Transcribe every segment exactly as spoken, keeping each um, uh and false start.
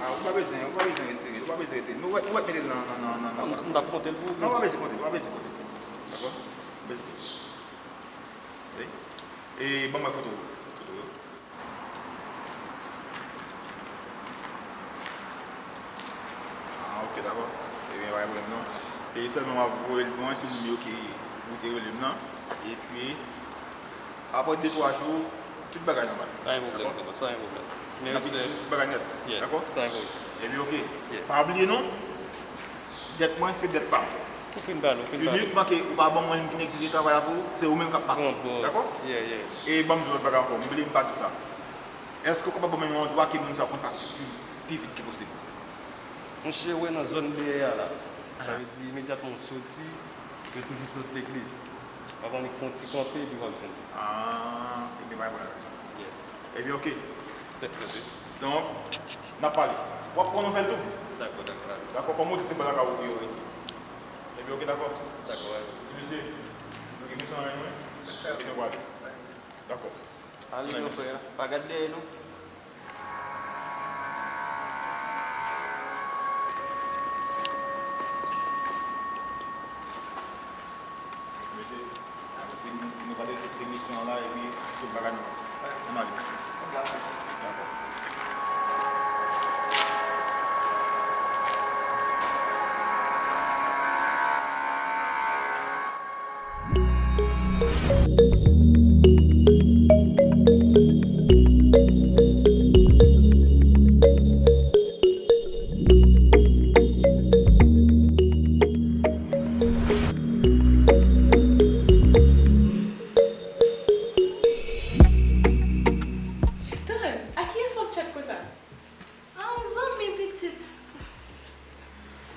Ah, ou pa bezwen, ou pa bezwen retire, ou pa bezwen retire. Nou wè, ou wè mete l nan, nan, nan, nan, nan sa. M t ap konte l pou ou. Non, ou pa bezwen konte, ou pa bezwen konte. Dakò? Ou pa bezwen konte. Wi. E ban mwen foto, foto yo. Ah, ok, dakò. Ebyen, pa gen pwoblèm non. E sèlman w ap voye l pou mwen sou nimewo ke ou te rele m nan. Epi, apre de twa jou, tout bagay nòmal. Pa gen pwoblèm, dakò? Papa, pa gen pwoblèm. Men n ap itilize tout bagay nèt. Yeah, dakò? Pa gen pwoblèm. Ebyen, ok. Yeah. Pa bliye non, dèt mwen, se dèt pa m. Ou fin pale, ou fin pale. Inikman ke ou pa ban mwen, m vin egzije travay la pou ou, se ou menm k ap pase. Bon, bon. Dakò? Yeah, yeah. E ban m di w lòt bagay ankò, m bliye m pa di w sa. Èske w kapab ban mwen yon andwa ke moun sa yo konn pase pi, pi vit ke posib? Monchè, wè nan zòn dèyè a la. Sa vle di, imedyatman w soti, yo toujou sot legliz. W ap annik fè yon ti kanpe, epi w ap jwenn. Ah, ebyen, pa gen pwoblèm avèk sa. Yeah. Ebyen, ok. Tèt kanpe. Donk, n ap pale. W ap pran nouvèl tou. Dakò, dakò. Dakò, kòm ou di, se pa lakay ou pou yo rete. Ebyen, ok, dakò. Dakò, wè. Ti mesye, nou gen misyon nan men nou, wi. Dakò. Ebyen, nou prale. Dakò. Ale, mon frè, pa gad dèyè nou. Ti mesye, nou fin, nou pral egzekite misyon an la, epi tout bagay nòmal. Ann ale, mesye. Dakò. Tan, a kiyès w ap tchat konsa? Ah, yon zanmi pitit.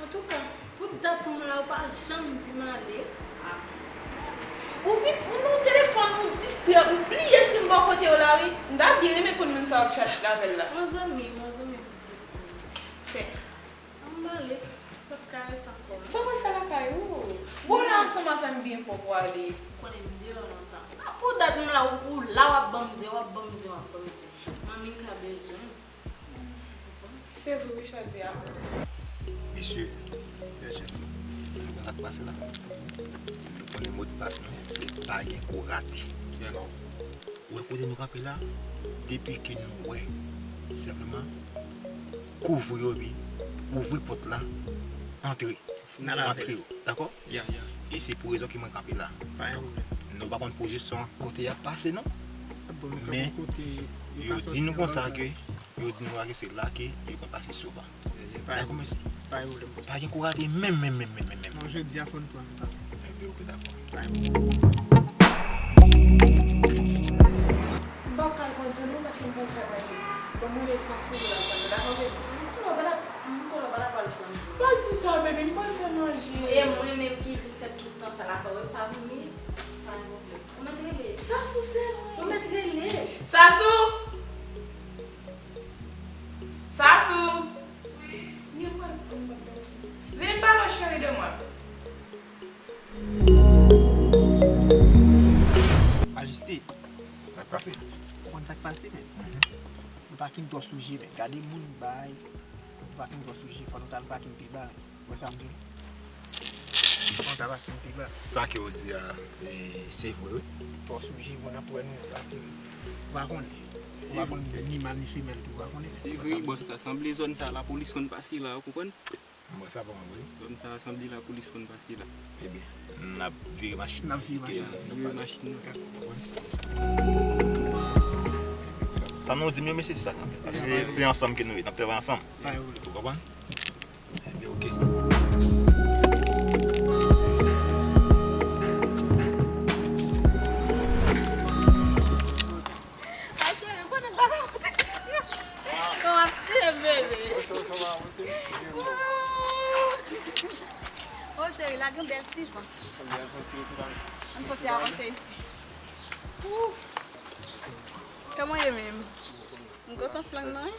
Antouka, pou dat m la, ou pa janm di m ale. Ah. Ou vin, ou nan telefòn, ou distrè, ou bliye si m bò kote w la, wi. M ta byen renmen konn moun sa w ap tchat avè l la. Yon zanmi, yon zanmi pitit. Sèks. Ann ale, m p ap ka ret ankò. Sa w pral fè lakay ou? Bon, la ansanm avè m byen pwòp w ale. Ou konnen m deyò lontan. Ah, pou dat m la, ou, ou la w ap ban m zen, w ap ban m zen, w ap ban m zen. Manmi m ka bezwen m. Se vre wi sa w di a. Mesye, konn sa k pase la? Nou konnen modpas nou, se pa gen kou rate. Ou wè kote nou kanpe la? Depi ke nou wè, senpleman, kouvri yo epi ouvri pòt la, antre. Antre yo, dakò? E se pou rezon ke mwen kanpe la. Donk, nou pa konn pozisyon an kote y ap pase non. Men, yo di nou konsa ke, yo di nou la ke se la ke yo konn pase souvan. Dakò, mesye? Pa gen kou rate menm, menm, menm, menm, menm, menm. Non, jodi a fò n pran l, papa. Ebyen, ok, dakò. Pa gen pwoblèm. M p ap ka al pran djòl non, paske m pral fè manje. Ban mwen espas pou m al pran djòl, dakò, baby? M konnen w pa t ap, m konnen w pa t ap al pran djòl. Pa di sa, baby, m pral fè manje. E mwen menm ki vin fè tout tan sa la, pa wè, pa vini, pa gen pwoblèm. Ou mèt rele. Sasou, se mwen. Ou mèt rele. Sasou! Sasou! Wi, li pral pran m. Vini m pale w, cheri, de mwen. Majeste. Sa k pase? Ou konn sa k pase, men? Nou pakin twò sou je, men. Gade moun bay. Nou pakin twò sou je, fò nou t al pakin pi ba, men. Wè sa m di w? Fò nou t al pakin pi ba. Sa ke w di a, e, se vre, wi. Twò sou je, bon, n ap wè nou pase. Ou pa konnen. Ou pa konn ni mal ni femèl tou, ou pa konnen. Se vre, wi, bòs, sa sanble zòn sa, lapolis konn pase la, ou konprann? Mwen sa pa mwen vre. Kòm sa sanble lapolis konn pase la. Ebyen, n ap vire machin. N ap vire machin. Vire machin nan. Sa nou di m yo, mesye, se sa k ap fèt. Paske se, se ansanm ke nou ye, n ap travay ansanm. Ou konprann? Ebyen, oke. Ay, cheri, ou konnen m pa ka monte. Kòman ap tiye m, bebe? Oh, cheri, la gen bèl ti van. Ann pote avanse isi. Kòman w ye menm? M kontan flank nan, wi.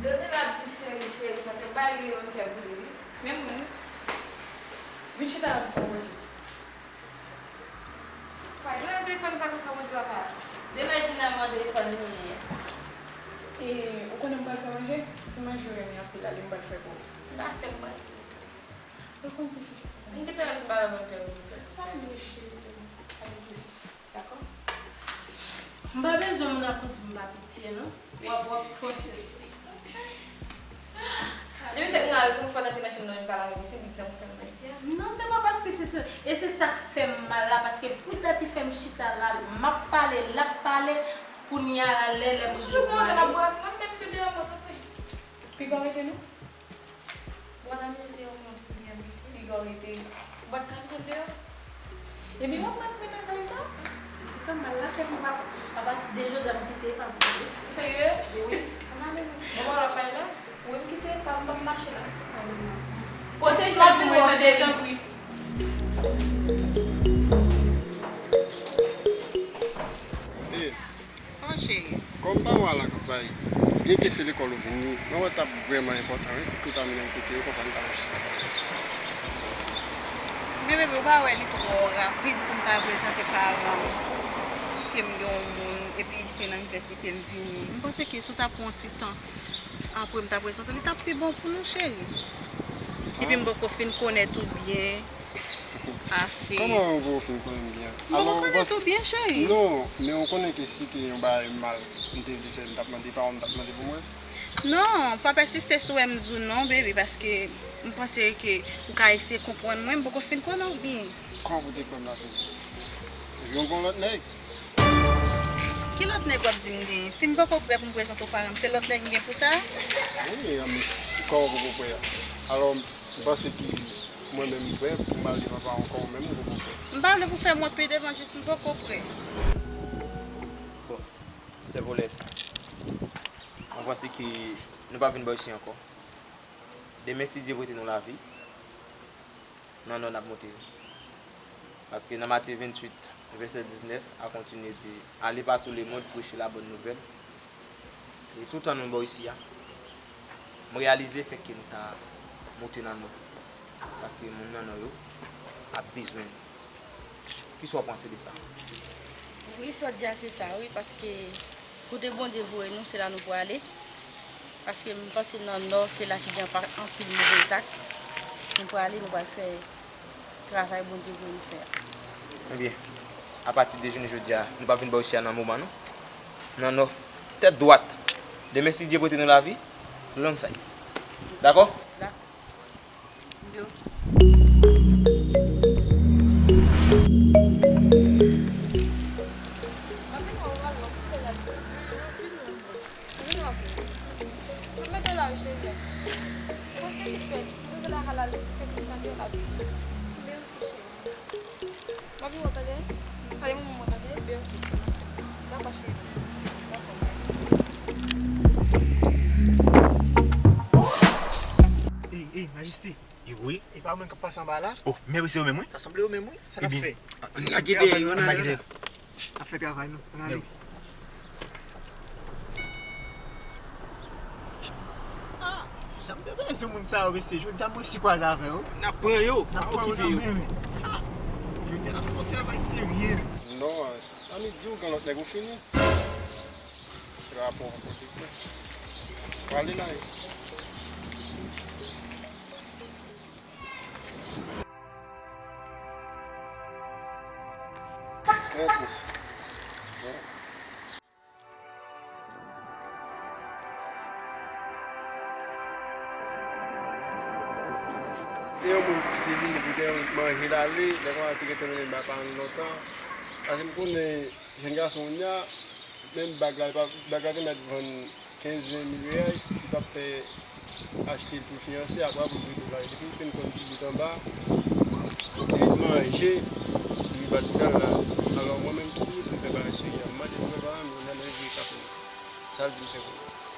Yo te ap di cheri, cheri, sa te bay li yo menm fè pou li, wi. Menm mwen, wi. Vin chita la pou n fè koze. Sa, gen nan telefòn sa konsa, Bondye papa. Demen vin nan mande telefòn li ye. E, ou konnen m pral fè manje? Se manje w renmen anpil la, li m pral fè pou ou. M ta fè manje. Ou konn ti sista. M te fè manje, m pa renmen fè manje. Sa vle cheri, ale vye sista. Dakò. M pa bezwen moun ap di m pa pitye non. W ap w ap fòse. Depi se ou nan rèl pou m fò tande machin nan, m pa lave pisyen, m di tankou se mwen isi a. Non, se pa paske se se e se sa k fè m mal la, paske poutèt li fè m chita la, m ap pale, l ap pale, kounye a la lè lè m sou. Ou kòmanse m ap brase, m ap menm tou deyò mwen tanpri. Piga w rete non. Ou pa ta mete deyò pou m ap sibi a wi. Piga w rete. Ou pa t ka mete deyò. Epi w ap ret mennen kay sa? Kòm mal la fè m p ap, apati de jodi a m kite epa m sere. Ou serye? Wi. Ann ale non. Bon, w ap bay la? Wi, m kite epa m, m p ap mache la. Pwoteje w pou mwen tande, tanpri. Kòm pa w a la k ap bay, byenke se lekòl ou vin li, mwen wè t ap vrèman enpòtan wi si tout a nou menm kote yo konsa n ta resi. Men bebe, ou pa wè li twò rapid pou m ta prezante paran m ke m gen yon moun epi se nan inivèsite m vini. M panse ke si w ta pran yon ti tan apre m ta prezante, li t ap pi bon pou nou, cheri. Epi m poko fin konnen tou byen. Ase. Kòman ou poko fin konnen m byen? M poko konnen tou byen, cheri. Non, men ou konnen ke si te yon bagay mal m te vle fè, m t ap mande paran m, t ap mande pou mwen. Non, pa pèsiste sou wè m di w non, baby, paske m panse ke ou ka eseye konprann mwen, m poko fin konnen w byen. Kòman pou te kwè m la toujou? Epi yon gon lòt nèg? Ki lòt nèg w ap di m genyen? Si m poko prè pou m prezante w paran m, se lòt nèg m gen pou sa? Wi, men si, kòman ou poko prè a? Alò, m panse ke mwen menm m prè pou m al devan paran w, kòman ou menm ou poko prè? M pa vle pou fè mwen pi devan, jis m poko prè. Bon, sè Paulette, mwen panse ke nou p ap vin bò isi ankò. Demen, si Dye prete nou lavi, nan Nò n ap monte. Paske nan Matye venntuit, vèsè diznèf a kontinye di, allez par tout le monde, prêchez la bonne nouvelle. E toutan nou bò isi a, m reyalize fèt ke nou ta moute nan Nò. Paske moun nan Nò yo ap bezwen nou. Kisa w panse de sa? Wi, sa w di a se sa wi, paske kote Bondye voye nou, se la nou prale. Paske m panse nan Nò, se la ki gen anpil move zak. Nou prale, nou pral fè travay Bondye voye nou fè a. Ebyen, apati de jounen jodi a, nou p ap vin bò isi a nan moman non. Nan Nò, tèt dwat. Demen, si Dye prete nou lavi, nou long side. Dakò? Dakò. Ey, ey, majeste. Wi. E pa mwen k ap pase anba la? Oh, men wi, se ou menm wi. Sa sanble ou menm wi. Sa n ap fè? Ann lage dèyè yo, ann ale. N ap fè travay nou. Ann ale. Ah, jan m te bezwen moun sa yo mesye, jodi a m resi kwaze avè yo. N ap pran yo, n ap okipe yo. Ah, jodi a n ap fè yon travay serye. Non, annik di w gen lòt nèg ou fini. Rapò an kote kwè. Prale la ye. Trè tris. Bon. Manje l ale, lè kòmanse te gentan mennen l ba paran l lontan. Paske m konnen jèn gason kounye a, menm bag la, li pa, bag la te mèt vann kenz, ven mil reyal, li p ap fè achte l pou l fiyanse, apre pou l vide l la. Depi l fin konn ti bout anba, li manje, li bat bouda l la. Alò, mwen menm tou, m fè bagay serye. M mande pou mwen pa, men nan nan vye kafe. Sa l di m fè pou mwen.